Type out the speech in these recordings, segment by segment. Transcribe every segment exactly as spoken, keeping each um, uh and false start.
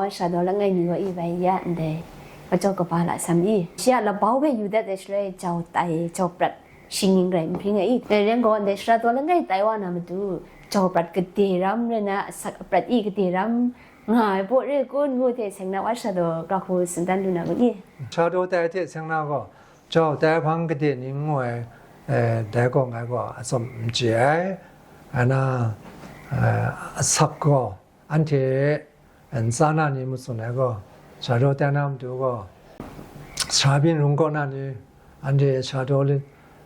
Shara daw langai mi wa i bai ya ndai, majaw kaba la sam i, shi a labau hpe yu dat ai shaloi jau tai, jau prat shinging rai n hpring ai i, dai ren gaw ndai shara daw langai tai wa na matu, jau prat gade ram rai na, asak aprat i gade ram nga ai baw re kun ngu hte seng na wa shara daw ga hku tsun dan lu na kun i. Shara daw tai hte seng na gaw, jau tai hpang gade ning ngu ai, eh, dai gaw ngai gaw atsawm n chye ai. Ana, eh, asak gaw anhte ntsa na ni matsun ai gaw, shara daw tai na matu gaw, sara byin rung kaw na ni, anhte shara daw lit-,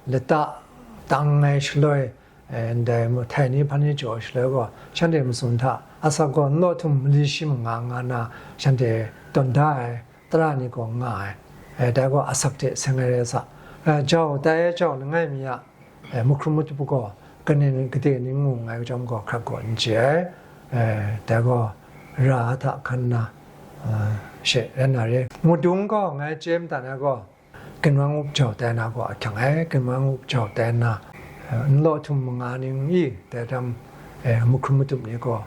lata tang ai shaloi, eh, ndai mu-, htai ni hpan ni jaw ai shaloi gaw, shanhte matsun hta, asak gaw nlaw htum mali shi manga nga na, shanhte tawn da ai, tara ni gaw nga ai, eh, dai gaw asak hte seng ai rai sa. Eh, jau tai ai jau langai mi a, eh, mahkrum matup gaw, kaning gade ning mu nngai chyawm gaw hkrat gaw n chye ai, eh, dai gaw ra hta hkan nna, eh, she rai na re. Mudung gaw ngai chye madat ai gaw, ginwang up jau tai na gaw ahkyang ai, ginwang up jau tai na, eh, nlaw htum manga ning i, dai dam, eh, mahkrum matup ni gaw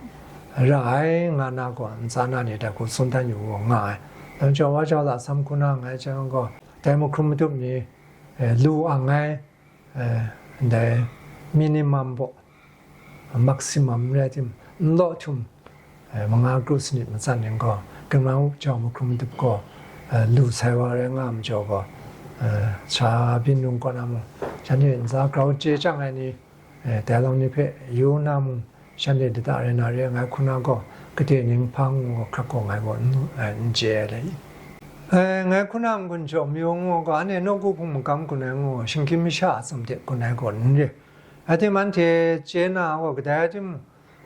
ra ai, nga na gaw ntsa na ni dai hku tsun dan yu gaw nga ai. Dang jau wa jau la sam hku na ngai chyang gaw, dai mahkrum matup ni, eh, lu ang ai, eh, ndai minimum baw, maximum rai tim, nlaw htum, eh, manga kru sanit matsat ning gaw, ginwang up jau mahkrum matup gaw, eh, lu sai wa rai nga ai majaw gaw, eh, sara byin rung kaw na mung, shanhte ntsa grau chye chyang ai ni, eh, dai lang ni hpe yu na mung, shanhte lata rai na re, ngai hku na gaw, gade ning hpang ngu hkrak gaw ngai gaw n, eh, n chye ai le i. Eh, ngai hku na n-gun jaw mayu ngu gaw, anhte nawku hpung magam gun ai ngu, shinggyim masha a atsam hte gun ai gaw n re. Atim anhte chye na gaw, kadai atim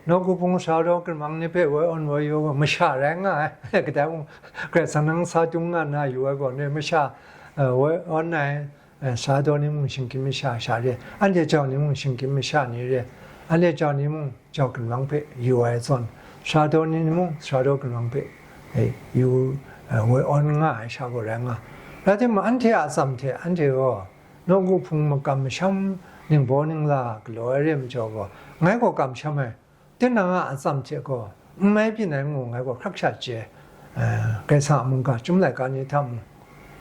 nawku hpung sara daw ginwang ni hpe woi awn woi yu gaw, masha rai nga ai. Kadai mung, Karai Kasang nang sa dung nga nna yu ai gaw, n re, masha, eh, woi awn ai, eh, sara daw ni mung shinggyim masha sha re, anhte jau ni mung shinggyim masha ni re, anhte jau ni mung jau ginwang hpe yu ai zawn, sara daw ni mung sara daw ginwang hpe, eh, yu, eh, woi awn nga ai sha gaw rai nga. Rai timung, anhte a atsam hte anhte gaw nawku hpung makam masham ningbaw ningla galaw ai re ai majaw gaw, ngai gaw kamsham ai. Tinang a atsam hte gaw n mai byin ai ngu ngai gaw hkrak sha chye, eh, Karai Kasang a mungga chyum laika ni hta mung,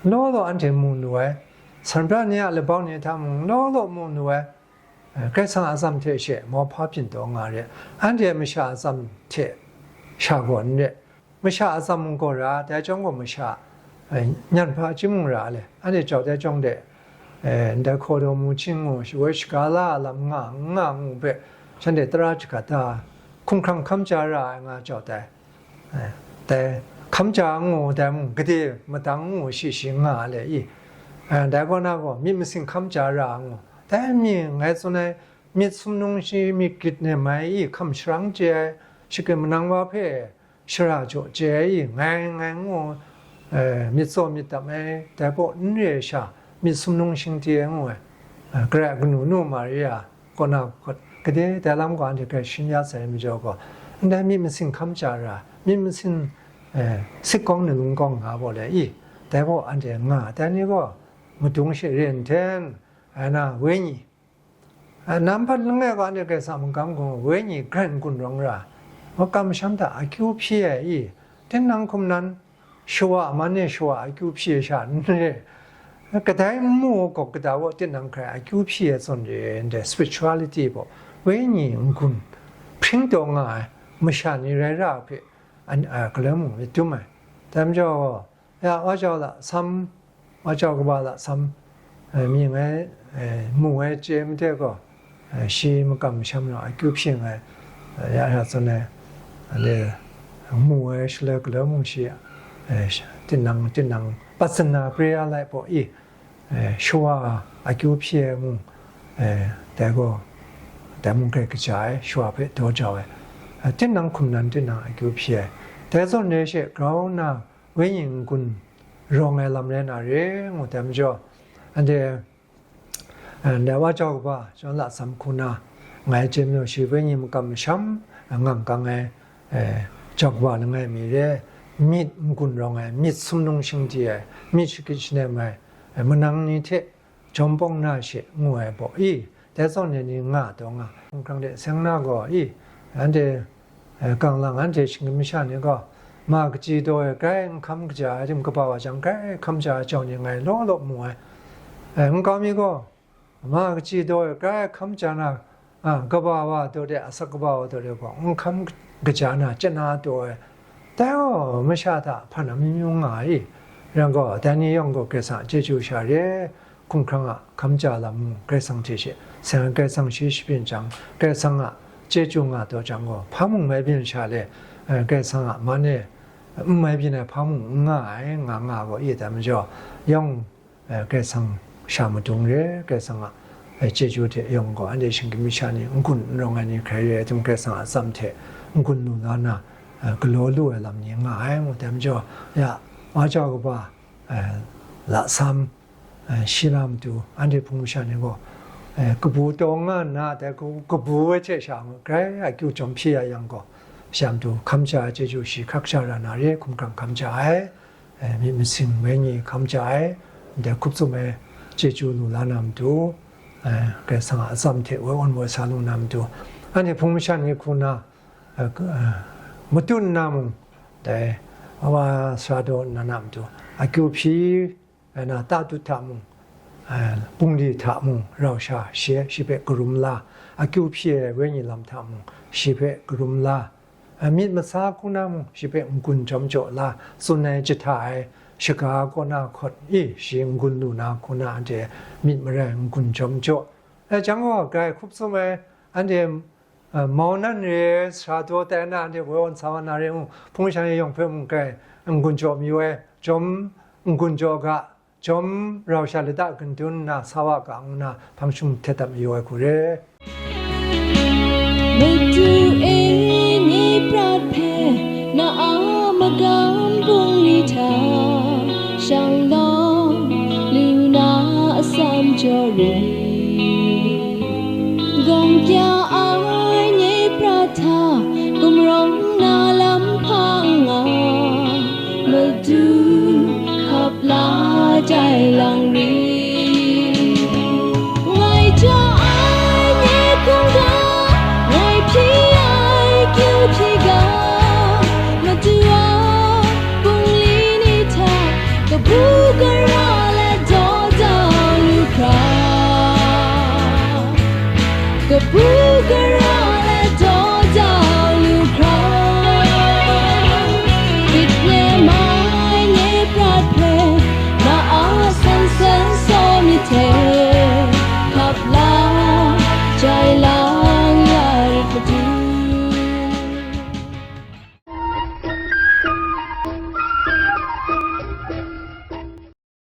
law law anhte mu nu ai, sanbra ni a labau ni hta mung, law law mu nu ai, eh, Karai Kasang a atsam hte she mauhpa byin taw nga re, anhte masha a atsam hte sha gaw n re, masha a atsam mung gaw ra, dai chyawm gaw masha, eh, nyan hpa chyim mung ra le, anhte jau dai chyawm de, eh, ndai hkaw daw mu hchin ngu, woi shaga la a lam nga, n nga ngu hpe, shanhte tara shaga da, hkumhkrang hkam ja ra ai nga jau dai. Eh, dai hkam ja ngu dai mung, gade madang ngu shi shi nga le i, eh, dai kaw na gaw myit masin hkam ja ra ngu, dai mi ngai tsun ai, myit sumnung shi myit grit nem ai i, hkam sharang chye ai, shakrit manang wa hpe, shara jaw chye ai i, ngai, ngai ngu, eh, myit tsaw myit dam ai, dai gaw n re ai sha, myit sumnung shingdi ai ngu ai, eh, Karai a kanu nu Maria kaw na hkawt, gade dai lam gaw anhte grai shing ya sai majaw gaw, ndai myit masin hkam ja ra, myit masin, eh, sit kawng ni lung kawng nga gaw le i, dai gaw anhte nga, dai ni gaw madung she ren hten, ai na, wenyi, A, nampat langai gaw anhte Karai Kasang mungkan gaw wenyi grai n-gun rawng ra, makam masham hta akyu hpyi ai i, tinang hkum nan, shawa a man e shawa akyu hpyi ai sha n re, kadai n mu ai gaw kata gaw tinang hkrai akyu hpyi ai zawn re, ndai spirituality gaw wenyi n-gun hpring taw nga ai masha ni rai ra ai hpe, an, a, galoi mung myit dum ai. Dai majaw gaw, ya, wa jau la sam, wa jau kaba la sam, eh, mying ai, eh, mu ai chye made gaw, eh, shi makam masham naw akyu hpyi ai, eh, ya, ya tsun ai, le, mu ai shaloi galoi mung shi, eh, sh-, tinang, tinang, Patsana prayer life baw i, eh, shawa akyu hpyi ai mung, eh, dai gaw, dai mung hkrai kaja ai, shawa hpe daw jau ai, eh, tinang hkum nan tinang akyu hpyi ai, dai zawn re she grau nna, wenyi n-gun rawng ai lam rai na re ngu dai majaw, anhte, eh, ndai wa jau kaba, John la sam hku na, ngai chye majaw shi wenyi makam masham, eh, ngang kang ai, eh, jau kaba langai mi re, myit n-gun rawng ai, myit sumnung shingdi ai, myit shagrit shanem ai, eh, manang ni hte, jawm pawng na she ngu ai baw i, dai zawn e ni nga taw nga, hkungkrang de seng na gaw i, anhte, eh, kang lang anhte shinggyim masha ni gaw, ma kaji daw e grai n hkam kaja ai tim kaba wa jang, grai hkam ja ai jau ni ngai law law mu ai. E, nkau mi gaw, ma kaji daw e grai hkam ja na, a, kaba wa daw de, asak kaba wa daw de gaw, n hkam kaja na chye na daw e, dai gaw masha hta hpan amyu myu nga ai. Rai gaw, dai ni yawng gaw Karai Kasang a chyeju sha re, hkumhkrang a hkam ja lam mung Karai Kasang hte she, seng ai Karai Kasang shi shabyin jang, Karai Kasang a chyeju nga taw jang gaw, hpa mung mai byin sha le, e, Karai Kasang a man e n mai byin ai hpa mung n nga ai, nga nga gaw, i dai majaw, yawng, e, Karai Kasang sha madung re, Karai Kasang a, e, chyeju hte yawng gaw, anhte shinggyim masha ni n-gun n rawng ai ni hkrai re ai tim, Karai Kasang a atsam hte n-gun lu la na, e, galaw lu ai lam ni nga ai, ngu dai majaw, ya, wa jau kaba, e, lasam, e, shi na matu, anhte hpung masha ni gaw, e, kabu taw nga nna, dai kabu, kabu ai hte sha ngu, grai akyu chyawm hpyi ya yang gaw, sha matu hkam ja ai chyeju shi hkrak sha ra na re, hkumhkrang hkam ja ai, e, myit masin wenyi hkam ja ai, ndai hkup tsun ai chyeju lu la na matu, e, Karai Kasang a atsam hte woi awn woi sa lu na matu, anhte hpung masha ni hku na, e, k-, e, matut nna mung, dai, awa sara daw nna na matu, akyu hpyi, e, na, tatut hta mung, e, bungli hta mung, rau sha shi, shi hpe karum la, akyu hpyi ai wenyi lam hta mung, shi hpe karum la, e, myit masa hku na mung, shi hpe n-gun jawm jaw la, tsun ai jahta ai, shaga kaw na hkawt, i, shi n-gun lu na hku na, anhte myit marai n-gun jawm jaw, e, jang gaw, grai hkup tsun ai, anhte, e, mau nan re, sara daw tai na, anhte woi awn sa wa na re, ngu hpung sha ni yawng hpe mung grai n-gun jaw mayu ai, jawm n-gun jaw ga, jawm rau sha lata kandun nna sa wa ga, ngu na hpang shum htet dat mayu ai hku re. Madu e, nye prat hpe na a magam bungli hta, shang lawm lu na atsam jaw rit, gawng kya ai nye prat hta, gumrawng na lam hpa n nga, Madu hkap la jai lang rit. Ngai jaw ai nye hkungga, ngai hpyi ai kyu hpyi ga, Madu a bungli ni hta, kabu gara let daw jau lu hkra, kabu gara let daw jau lu hkra, bit le mai nye prat hpe na a san san saw myit hte, hkap la jai la